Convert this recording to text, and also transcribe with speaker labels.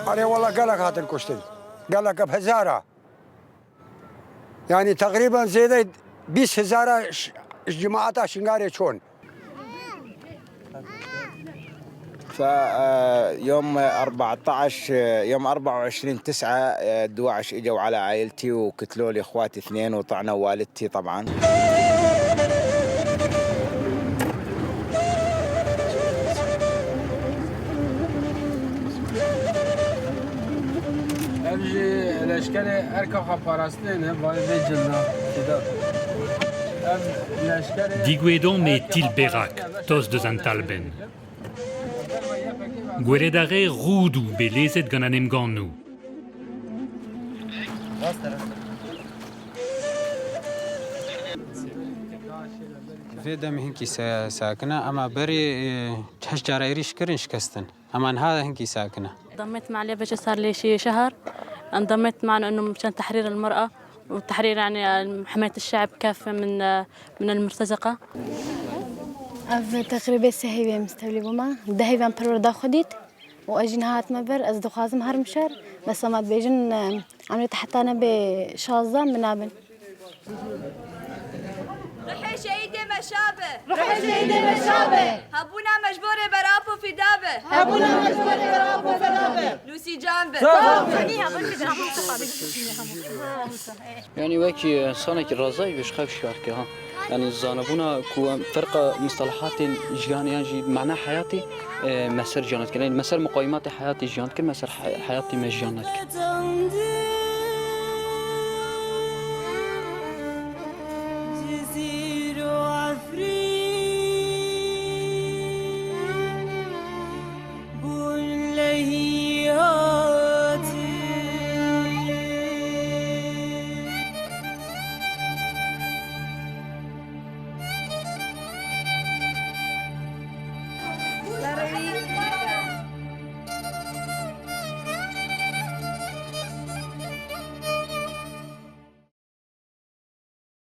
Speaker 1: أنا والله قالك هات الكشتل قالك بهزارة، يعني تقريبا زيادة 20 هزارة جماعتها شنغاري شون.
Speaker 2: فيوم 14 يوم 24/9 الدواعش اجوا على عائلتي وقتلوا لي اخواتي 2 وطعنوا والدتي طبعا.
Speaker 3: Digouedon e Tilberak, tost deus an talbenn. Gwelet a reer roudoù bet lezet gant an emgannoù.
Speaker 4: في دم هنكي ساكنة أما بري تشجر يريش كرن شكستن أما هذا هنكي ساكنة.
Speaker 5: انضميت مع اليبجة صار لي شي شهر، انضميت معنا إنه مشان تحرير المرأة وتحرير يعني حماية الشعب كافة من المرتزقة.
Speaker 6: تقريبا سهيبة مستولي بما دهيبان پروردا خديت وأجين هات مبر أز دخازم هرمشر بس ما بيجن عملت حتى أنا بشازة منابن.
Speaker 7: رحي شهيدة مشابه، رحي شهيدة مشابه، هبونا مجبورة برافو فدابة، هبونا مجبورة برافو فدابة، لوسي جانبه.
Speaker 8: يعني وكي سنة الرزاي بش خاف شاركة ها، يعني زانبونا كو فرقة مصطلحات جيان يعني معنى حياتي مسار جانت كن، يعني مسار مقايمات حياتي جانت كن، مسار حياتي ما جانت كن.